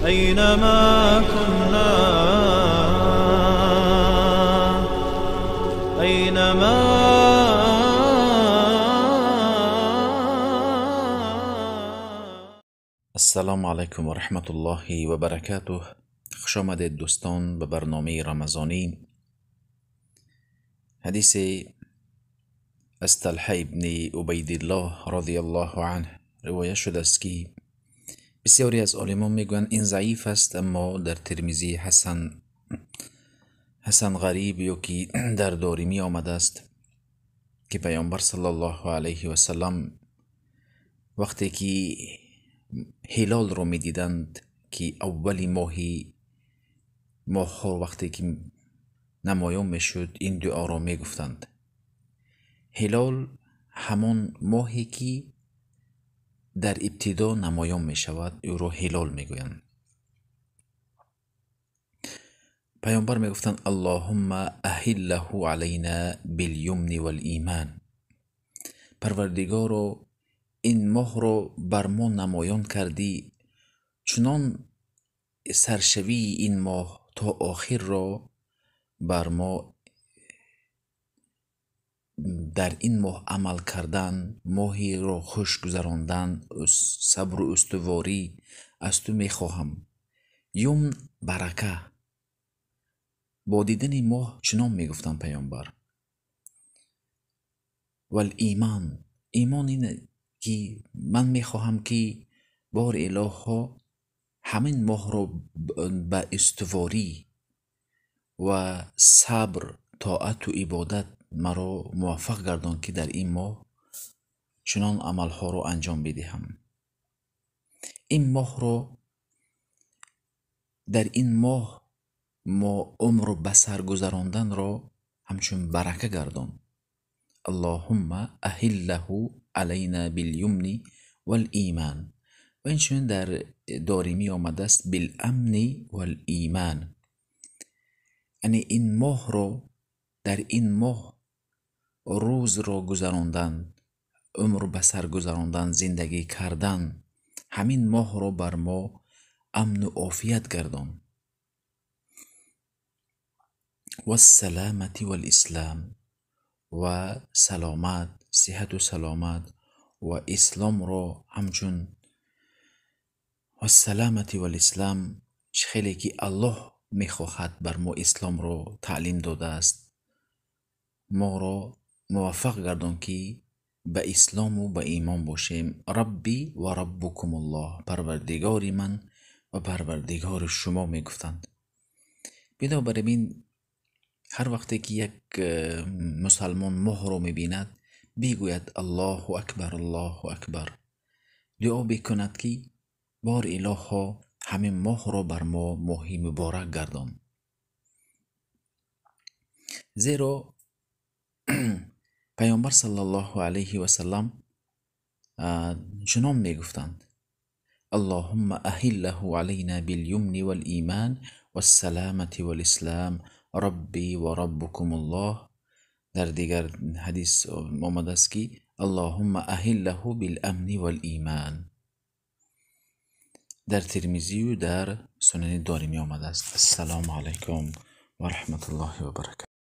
أينما كنا، أينما. السلام علیکم و رحمت الله و برکاته. خوش آمدید دوستان به برنامه رمضانی. حدیث از طلحه ابن عبیدالله رضی الله عنه روایت شده است که بسیاری از عالمان میگویند این ضعیف است، اما در ترمذی حسن غریب یا که در دارمی آمده است که پیامبر صلی الله علیه و سلم وقتی که هلال رو میدیدند که اولی ماه وقتی که نمایان میشد، این دعا را میگفتند. هلال همان ماهی که در ابتدا نمایان میشود، او را هلال میگویند. پیامبر میگفتند اللهم اهله علینا بالیمن والایمان. پروردگارا این ماه را بر ما نمایان کردی، چنان سرشوی این ماه تا آخر را بر ما در این ماه عمل کردن، ماهی را خوش گذراندن، صبر و استواری از تو میخواهم. یمن برکه. با دیدن ماه چنان میگفتند پیامبر. والایمان، ایمان این که من میخواهم که بار الها همین ماه را به استواری و صبر، طاعت و عبادت مرا موفق گردان که در این ماه چنان عملها را انجام بدهم. این ماه را در این ماه ما عمر به سر گذراندن را همچون برکه گردان. اللهم اهله علینا بالیمن والایمان. و اینچنین در دارمی آمده است بالامن والایمان. یعنی این ماه را در این ماه روز را گذراندن، عمر به سر گذراندن، زندگی کردن، همین ماه را بر ما امن و عافیت گردان. و السلامت والاسلام، و سلامت، صحت و سلامت و اسلام را همچون و السلامت والاسلام، خیلی که الله میخواهد بر ما اسلام را تعلیم داده است، ما را موفق گردان که به اسلام و به ایمان باشیم. ربی و ربکم الله، پروردگار من و پروردگار شما میگفتند. بنابراین هر وقتی که یک مسلمان ماه را میبیند بگوید الله اکبر، الله اکبر، دعا بکند که بار الها همین ماه را بر ما ماهی مبارک گردان. زیرا پیامبر صلی الله علیه و سلم چنان میگفتند اللهم اهله علینا بالیمن والایمان والسلامة والاسلام ربی و ربکم الله. در دیگر حدیث آمده است که اللهم اهله بالامن والایمان. در ترمذی و در سنن دارمی آمده است. السلام علیکم و رحمت الله و برکاته.